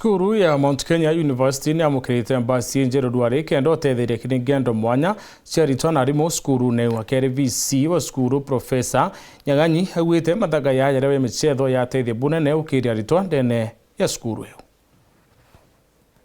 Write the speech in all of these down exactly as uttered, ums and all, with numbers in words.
Cukuru ya Mount Kenya University ni yamukirite mbasi injeru rwari kenda utetheria kiri ngendo mwanya cia aritwa na arimu cukurune iu. Akeri V C wa cukuru, Professor Nyang'anyi, augite mathaga ya jaria ya michetho yateithia bunene ukiria aritwa ndene ya cukuru iu.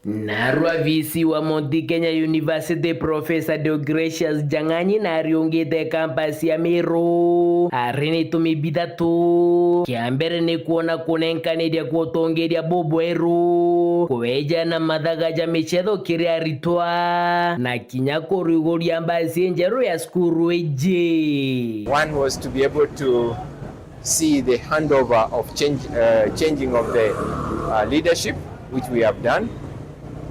Narua V C wa Mount Kenya University, Professor Deogratius Jang'anyi, nariungite campus ya Meru ari ni itumi bithatu. Kia mbere ni kwona kunenkaniria kwa utongeria bubweru, kweja na mathaga ja michetho kiri aritwa, na kinya kuriguria mbasi injeru ya cukuru iji. One was to be able to see the handover of change, uh, changing of the, uh, leadership, which we have done.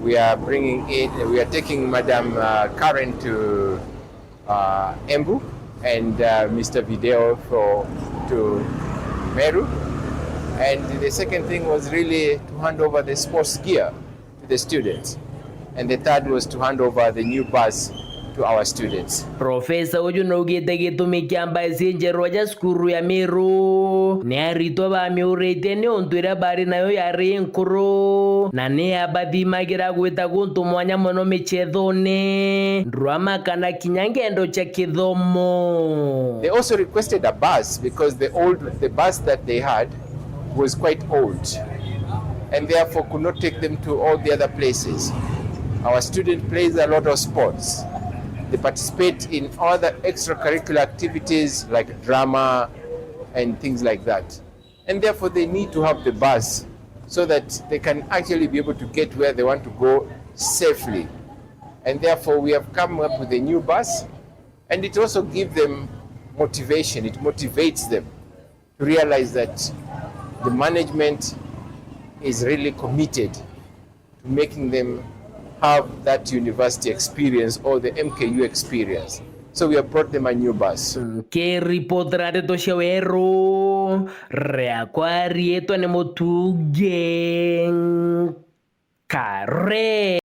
We are bringing in, we are taking Madam, uh, Karen to, uh, Embu and, uh, Mister Video for, to Meru. And the second thing was really to hand over the sports gear to the students. And the third was to hand over the new bus to our students. Profesa uju naugite gitumi kia mbasi njerwa ja cukuru ya Meru ni aritwa bamiuritie ni untu iria bari nayo yari nkuru, na ni yabathimagira gwita guntu mwanya mono michethone, drama kana kinya ngendo cia kithomo. They also requested a bus because the old, the bus that they had was quite old and therefore could not take them to all the other places. Our student plays a lot of sports. They participate in other extracurricular activities like drama and things like that. And therefore they need to have the bus so that they can actually be able to get where they want to go safely. And therefore we have come up with a new bus, and it also gives them motivation. It motivates them to realize that the management is really committed to making them have that university experience or the M K U experience. So we have brought them a new bus. Nkiripotera ndeto cia weru, riakwa riitwa ni Mutungi Kare.